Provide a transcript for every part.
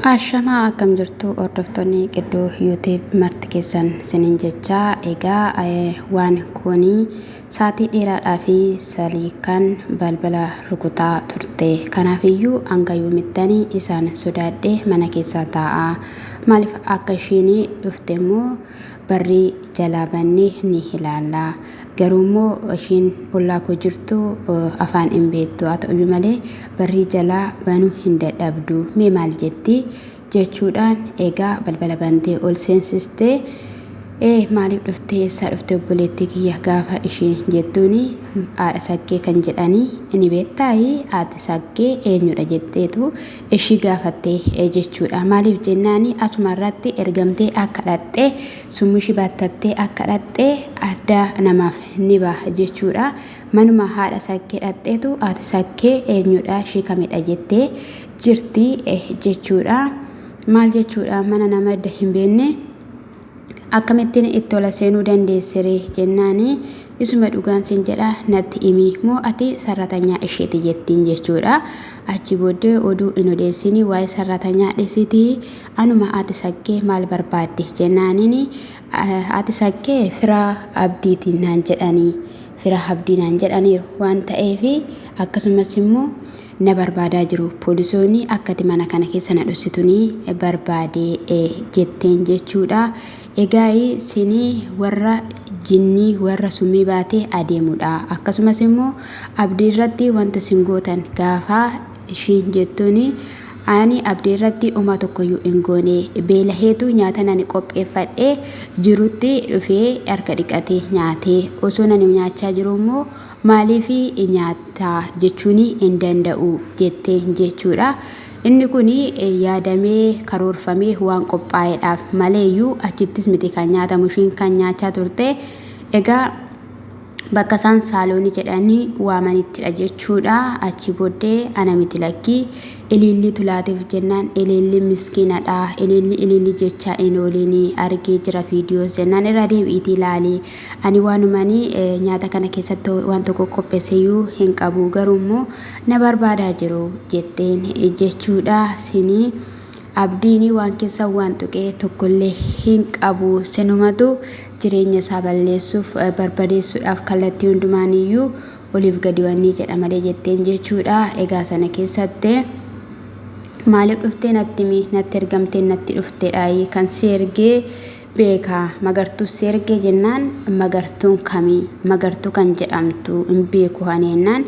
Ashamaa akkam jirtu hordoftoonni Qidduu YouTube marti keessan sinin jechaa egaa waan kuni saatii dheeraadhaa fi saliikan balbala rukutaa turte kanaafiyyuu hanga yoomittani isaan sodaadhe mana keessaa taa'a maaliif akka ishiin dhufte immoo barrii jalaa bannee ni ilaalla Garuu immoo ishiin ollaa koo jirtu afaan hin beektu. Haa ta'uyyuu malee barrii jalaa banuu hin dadhabdu. Mee maal jetti? jechuudhaan egaa balbala bantee ol seensiste. Ee maaliif dhufte eessaa dhufte obboleettii kiyya gaafa ishiin jettuuni haadha saggee kan jedhanii ni beektaayi haati saggee eenyudha jetteetu ishii gaafatte jechuudha. Maaliif jennaani asuma irratti ergamtee akka dhaqxe Summii ishii baattattee akka dhaqxe adda namaaf ni baha jechuudha. Manuma haadha sakkee dhaqxeetu haati sakkee eenyudha ishii kamidha jettee jirti jechuudha. Maal jechuudha mana nama edda hin beekne akkamittiin itti ola seenuu dandeessere jennaani isuma dhugaan sin jedha natti himi moo ati sarratanyaa isheeti jettiin jechuudha. Achi booddee oduu hin odeessini waa'ee sarratanyaa dhisitii Anuma haati saggee maal barbaadde jennaaniin haati saggee fira abdiiti naan jedhanii fira abdii naan jedhaniiru waan ta'eef akkasumas immoo na barbaadaa jiru poolisoonni akkati mana kana keessa na dhossitunii barbaade jetteen jechuudha. Egaa sini warra jinnii warra summii baatee adeemudha. Akkasumas immoo abdii irratti wanta sin gootan gaafa ishiin jettuuni ani abdii irratti homaa tokkoyyuu hin goone beelaheetu nyaatan ani qopheeffadhe jirutti dhufee harka dhiqatee nyaate osoon ani nyaachaa jiruu immoo maaliif nyaatta jechuun hin danda'u jette jechuudha. Inni kun yaadamee karoorfamee waan qophaa'eedhaaf maleeyyuu achittis miti kan nyaatamu ishiin kan nyaachaa turte. Egaa bakka isaan saaloonii jedhanii waamanittidha jechuudha. Achii booddee ana miti lakkii iliilliitu laateef jennaan iliilli miskiinadha. Iliilli iliilli jechaa hin ooliini argee jira viidiyoos jennaan irraa deebi'iitii ilaali. Ani waanumani nyaata kana keessatti waan tokko qopheesseyyuu hin qabu garuu immoo na barbaadaa jiru jetteen jechuudha. Sinii Abdiini waan keessan waan tuqee tokkollee hin qabu sinumatu jireenya isaa balleessuuf barbadeessuudhaaf kallattii hundumaaniyyuu oliif gadi wannii jedha malee jetteen jechuudha. Egaa sana keessatti maaliif dhuftee natti himi natti ergamtee natti dhufteedha kan si ergee beeka magartuu si ergee jennaan magartuun kami magartuu kan jedhamtu hin beeku ani jennaan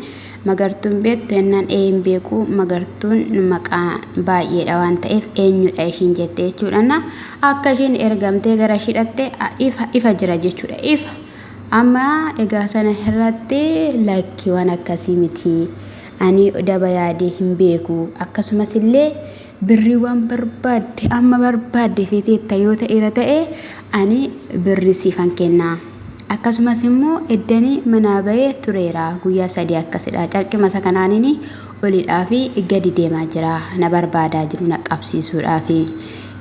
magartuu hin beektu jennaan ee hin beeku magartuun maqaa baay'eedha waan ta'eef eenyudha ishiin jette jechuudha na akka ishiin ergamtee gara ishii dhatte ifa ifa jira jechuudha ifa amma egaa sana irratti lakki waan akkasii miti ani daba yaadee hin beeku akkasumas illee Birrii waan barbaadde amma barbaadde feeteetta yoo ta'eera ta'e ani birrii siifan kenna. Akkasumas immoo eddani manaa bahee tureera guyyaa sadii akkasidha. Carqima isa kanaaniin olidhaa fi gadi deemaa jira. Na barbaadaa jiru na qabsiisuudhaafi.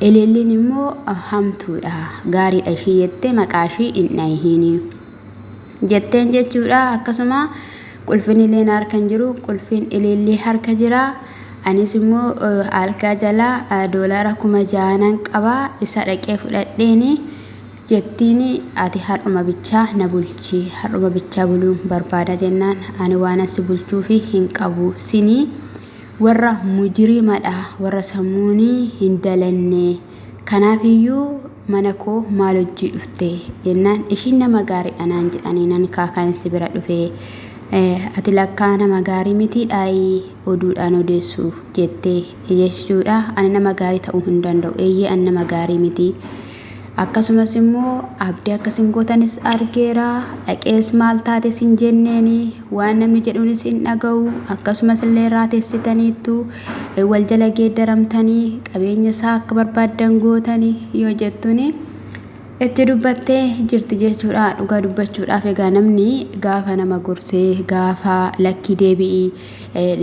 Ililliin immoo hamtuudha. Gaariidha ishii jettee maqaa ishii hin dhahiini. Jetteen jechuudha. Akkasuma qulfiin illee na harka hin jiru. Qulfiin ilillii harka jira. Anis immoo algaa jalaa doolaara 6000 nan qaba. Isa dhaqee fudhadheeni jettiin ati har'uma bichaa na bulchi. Har'uma bichaa buluun barbaada jennaan ani waanan si bulchuufi hin qabu. Sini warra mujirimadha. Warra sammuuni hin dalanne. Kanaafiyyuu mana koo maal hojjii dhufte? Jennaan ishiin nama gaariidha naan jedhanii nan kaa kan si bira dhufe. Ati lakkaa nama gaarii mitii dhaayii oduudhaan odeessu jette jechuudha. Ani nama gaarii ta'uu hin danda'u. Eeyyee ani nama gaarii miti. Akkasumas immoo abdii akka isin gootanis argeera. Dhaqees maal taate sin jenneeni waan namni jedhuunis hin dhaga'u. Akkasumas illee raatessitaniittu wal jala geeddaramtanii qabeenya isaa akka barbaaddan gootani yoo jettuuni itti dubbattee jirti jechuudha. Dhugaa dubbachuudhaaf egaa namni gaafa nama gorsee gaafa lakkii deebi'i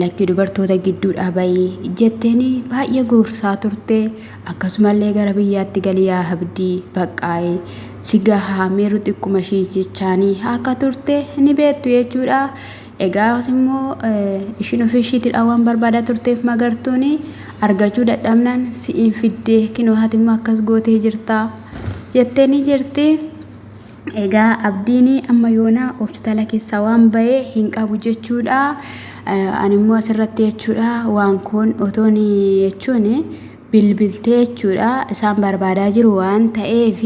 lakkii dubartoota gidduudhaa ba'i jetteeni baay'ee gorsaa turte. Akkasumallee gara biyyaatti gali yaa Abdii baqqaayi si gahaa meeru xiqquma ishii jechaanii akka turte ni beektu jechuudha. Egaa immoo ishiin ofii ishiitidha waan barbaadaa turteef magartuun Argachuu dadhabnaan si'iin fiddee kinoo ati immoo akkas gootee jirtaa jettee ni jirti. Egaa Abdiin amma yoonaa hospitaala keessaa waan ba'e hin qabu jechuudha. Ani immoo asirratti jechuudha waan koon otoon jechuun bilbiltee jechuudha isaan barbaadaa jiru waan ta'eef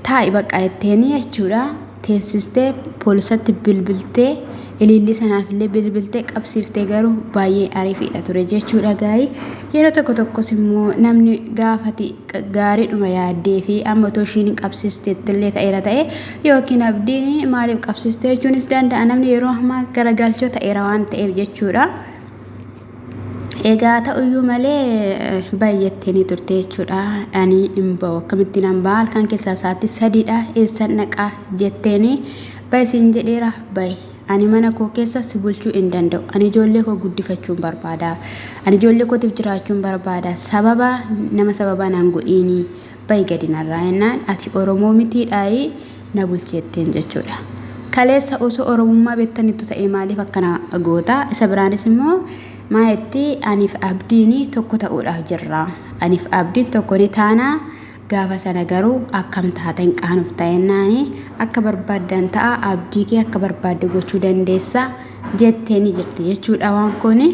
taa'i bakka jetteeni jechuudha. Teessistee poolisatti bilbiltee ilillii sanaaf illee bilbiltee qabsiiftee garuu baay'ee ariifiidha ture jechuudha gaa'ii. Yeroo tokko tokkos immoo namni gaafati gaariidhuma yaaddee fi amma otoo ishiin qabsiisteetti illee ta'eera ta'e yookiin abdiin maaliif qabsiiste jechuunis danda'a namni yeroo ammaa garagalchoo ta'eera waan ta'eef jechuudha. Egaa ta'uyyuu malee baay'attee ni turte jechuudha. Ani hin ba'u akkamittiin an ba'a halkan keessaa sa'aatii sadiidha eessan dhaqaa jetteeni ba'i siin jedheera ba'i. Ani mana koo keessa si bulchuu hin danda'u. Ani ijoollee koo guddifachuun barbaada. Ani ijoollee kootiif jiraachuun barbaada. Sababa nama sababaa naan godhiini ba'i gadi narraa jennaan ati Oromoo mitiidhaayi na bulchi jetteen jechuudha. Kaleessa osoo Oromummaa beektanittu ta'ee maaliif akkana goota? Isa biraanis immoo maa jetti aniif abdiin tokko ta'uudhaaf jirra. Aniif abdiin tokko ni taana gaafa sana garuu akkam taata hin qaanofta jennaani akka barbaaddan ta'a abdii kee akka barbaadde gochuu dandeessa jettee ni jirti jechuudha waan kuni.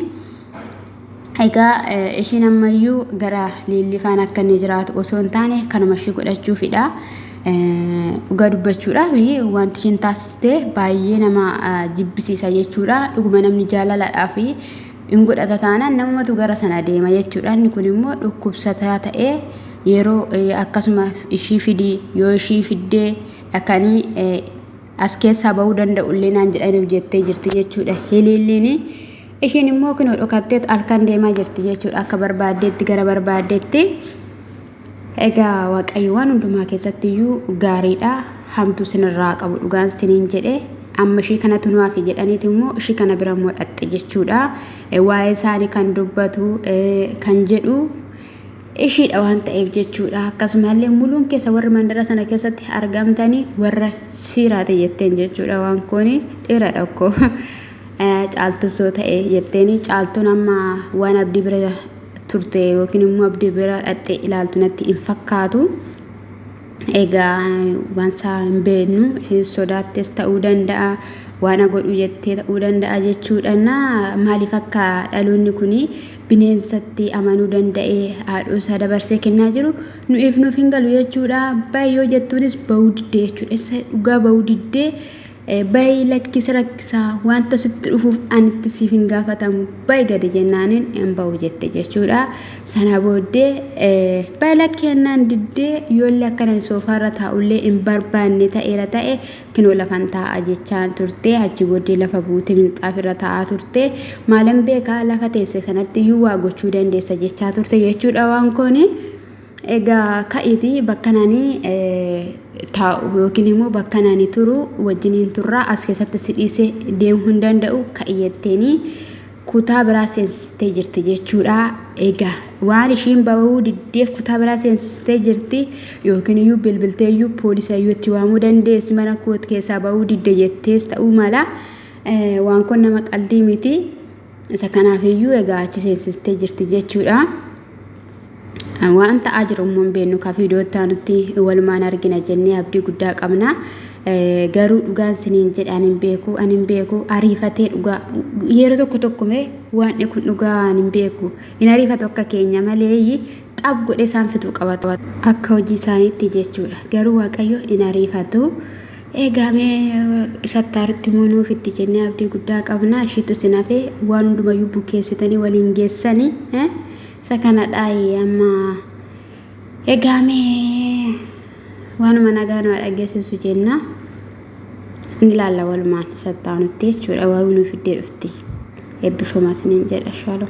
Egaa ishiin ammayyuu gara Liillii faana akka inni jiraatu osoo hin taane kanuma ishii godhachuufidha. Dhugaa dubbachuudhaaf wanti ishiin taasiste baay'ee nama jibbisiisa jechuudha. Dhuguma namni jaalalaadhaaf hin godhata taanaan namumatu gara sana deema jechuudha. Inni kun immoo dhukkubsataa ta'ee yeroo akkasuma ishii fidii yoo ishii fiddee dhaqanii as keessaa bahuu danda'u illee naan jedhaniif jettee jirti jechuudha. Hiliilliin ishiin immoo kunoo dhokatteet halkan deemaa jirti jechuudha. Akka barbaaddeetti gara barbaaddeetti. Egaa Waaqayyo waan hundumaa keessatti iyyuu gaariidha. Hamtuu sinirraa qabu dhugaan siniin jedhe. Amma ishii kanatu nu hafe jedhaniiti immoo ishii kana bira immoo dhaqxe jechuudha. Waa'ee isaanii kan dubbatu kan jedhu ishiidha waan ta'eef jechuudha. Akkasumallee muluun keessa warri mandara sana keessatti argamtanii warra siiraate jetteen jechuudha. Waan kun dheeraadha akkoo. Caaltuu soo ta'e jetteeni caaltuun amma waan abdii bira turte yookiin immoo abdii bira dhaqxee ilaaltu natti hin fakkaatu. Egaa waan isaa hin beeknu isheen sodaattes ta'uu danda'a waan godhu jettee ta'uu danda'a jechuudha. Maaliif akka dhaloonni kun bineensatti amanuu danda'ee haadhoo isaa dabarsee kennaa jiru nu'iif nuuf hin galu jechuudha. Baay'ee yoo jettuunis bahuu diddee jechuudha. Isa dhugaa bahuu diddee Bayi lakki si rakkisa wanta sitti dhufuuf anitti siif hin gaafatamu bayi gadi jennaaniin hin bahu jette jechuudha. Sana booddee bayi lakki jennaan diddee yoollee akkanan soofaarra taa'ullee hin barbaanne ta'eera ta'e kinoo lafan taa'a jechaan turte achi booddee lafa buute minxaafirra taa'aa turte maalan beekaa lafa teesse sanatti iyyuu waa gochuu dandeessa jechaa turte jechuudha waan kuni. Egaa ka'iitii bakka nani taa'u yookiin immoo bakka nani turu wajjiniin turraa as keessatti si dhiisee deemuu hin danda'u ka'i jetteenii kutaa biraa seensistee jirti jechuudha. Egaa waan ishiin bahuu diddeef kutaa biraa seensistee jirti yookiin iyyuu bilbiltee iyyuu poolisa iyyuu itti waamuu dandeessi mana koot keessaa bahuu didde jettees ta'uu mala. Waan kun nama qaldii miti. Isa kanaaf iyyuu egaa achi seensistee jirti jechuudha. Waan ta'aa jiru immoo hin beeknu ka viidiyoo itti aanutti walumaan argina jennee abdii guddaa qabna. Garuu dhugaan siniin jedhe ani hin beeku ani hin beeku ariifatee dhugaa yeroo tokko tokko mee waan kun dhugaa ani hin beeku hin ariifatu akka keenya malee xab godhee isaan fixuu qaba akka hojii isaaniitti jechuudha. Garuu Waaqayyo hin ariifatu. Egaa mee isatti aanutti immoo nuuf itti jennee abdii guddaa qabna. Ishiitu isin hafe waan hundumayyuu bukeessitanii waliin geessanii. Isa kanadhaayi amma egaa mee waanuma nagaa nu haa dhageessisu jenna. Ni ilaalla walumaan isa itti aanutti jechuudha. Waan nu fiddee dhufti. Eebbifamaa isiniin jedha. Shalom.